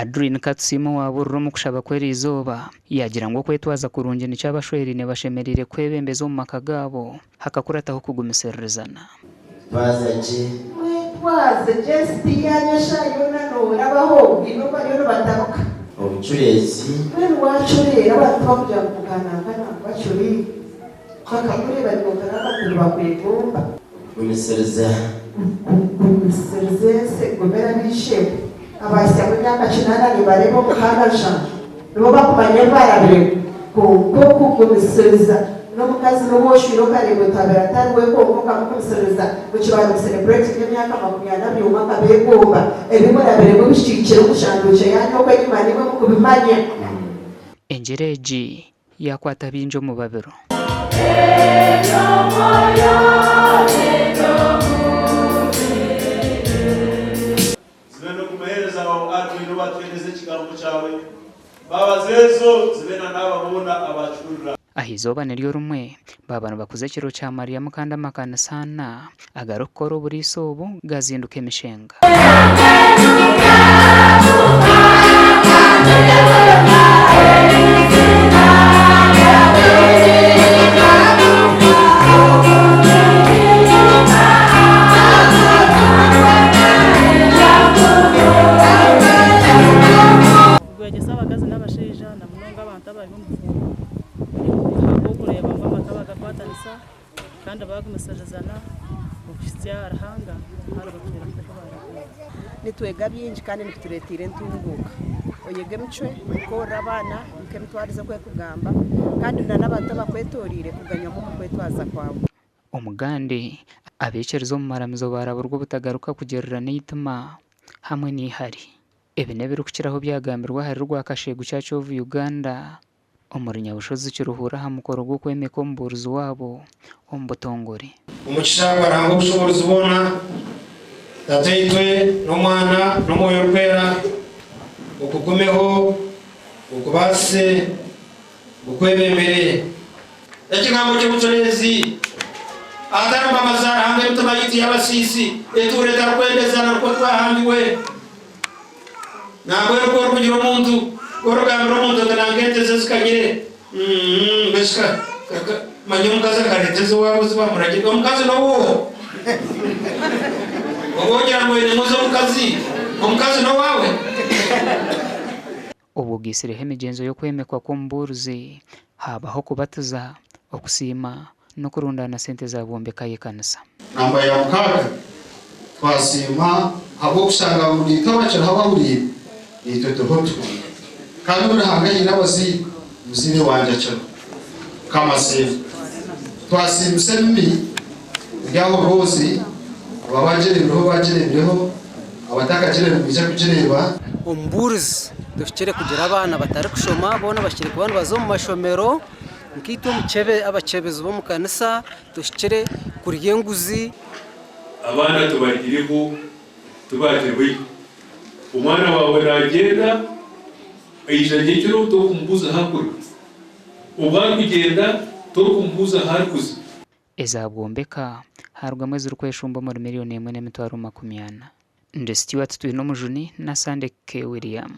Adrine Katusiime owaaburira omu kushaba kw'eriizooba yaagira ngu okwetwaza kurungi nikyo abashweraine bashemereire kwebembeza omu maka gaabo hakakurataho okugumisiririzana. Twaza gye. Mwetwaze gye ensi tiyaanyu eshaaha yoona noorabaho haine obu bariyo nibatabuka. Obucureezi. Mbwenu waacureera abantu tibakugira ngu mukanangana ngu bacureire. Bakakureeba nibookora abantu nibakwegomba. Okugumisiriza. Okugumisiriza ensi egumire ab'eishe-emwe abaahitsyamu emyaka kinaana nibareeba omukaaga nshanju nibo bakumanya ebi barabiremu kwonka okugumisiriza n'omukazi n'obu oshweire okareeba oti abaire atari we kwonka okamugumisiririza mukibaire musereburetinga emyaka makumyana buri omwe akabegomba ebi murabiremu bihikire omu shanduukye yanyu okwo enyima nimwe mukubimanya. Engira egi Yaakwata baingi omu babiro. Zibe n'ogu muheereza waawe Adwin ou atuheereza ekigambo kyawe. Mbabazi ezo zibe na n'aba boona abaakihurira. Aha izooba niryo rimwe, baaba nibakuza ekiro kya Mariamu kandi amakanisa ana agarikukora oburiisa obu gazinduka emishenga. Nigwegyesa abakazi n'abashaija na munonga abantu abari omu bufumbo ahabw'okureeba ngu amaka bagakwatanisa kandi bagumisiririzana okuhitsya Ruhanga aribatuura nk'oku baaragwire. Nitwega bingi kandi nibitureetera entunguuka. Oyega emicwe, okorora abaana nk'emitwarize oku erikugamba kandi n'abantu abakwetoreire kuganywamu omu kwetwaza kwawe. Omugande, abaikiriza omu maramizo baaraburwa obutagaruka kugirirana eitima hamwe n'eihari. Ebi n'ebirikukiraho byagambirwe ahari Rwakasheegu Church of Uganda omuri Nyabushozi Kiruhura aha mukoro gw'okwemeka omubuurizi waabo omu butongore. Omugisha gwa Ruhanga Ow'obushoboorozi bwona, Tataitwe, n'Omwana, n'Omwoyo Orikwera, gukugumeho, gukubaasise, gukwebembere. Ekigambo ky'obucureezi, Ahatari mbabazi za Ruhanga emitima yaitu y'abasiisi etuura etarikwendezana nikwo twahangirwe. Nambwenu ku orikugira omuntu, ku orikugambira omuntu oti nanka ente ze zikanyire, mm mbwenu shi ka, ka, ka, manya omukazi akareeta eze owaabo ezi bamuragire, omukazi n'owooha? Oba ogira ngu oinemu ez'omukazi, omukazi n'owaawe? Obwo gaitsireho emigyenzo y'okwemekwa kw'omubuurizi, haabaho okubatiza, okusiima, n'okurundaana sente za bwombeka y'ekanisa. Namba ya mukaaga, twasiima ahabw'okushanga ngu naitwe abakiriho abahuriire, naitwe turiho tuhuriire. Kandi obu Ruhanga ahaire abazaire, omuzaire wangye akiriho. Mukama asiimwe. Twasiimisa enimi eri aho Rose, abo abagireebireho bagireebireho, abatakagireebire nibaija kugireeba. Omubuurizi, Tuhikire kugira abaana batarikushoma, boona bahikire kuba nibaza omu mashomero, nkaitwe abakyebezi b'omu kanisa tuhikire kurya enguzi. Abaana tubagireho tubagirweyo. Omwana waawe naagyenda aija nyekiro torikumubuuza ahu arikuruga. Obu arikugyenda torikumubuuza ahu arikuza. Eza Bwombeka harugamu ezirikweshumba omuri miriyoni emwe n'emitwaro 40. Ndi Stuart Twinomujuni na Sande K. William.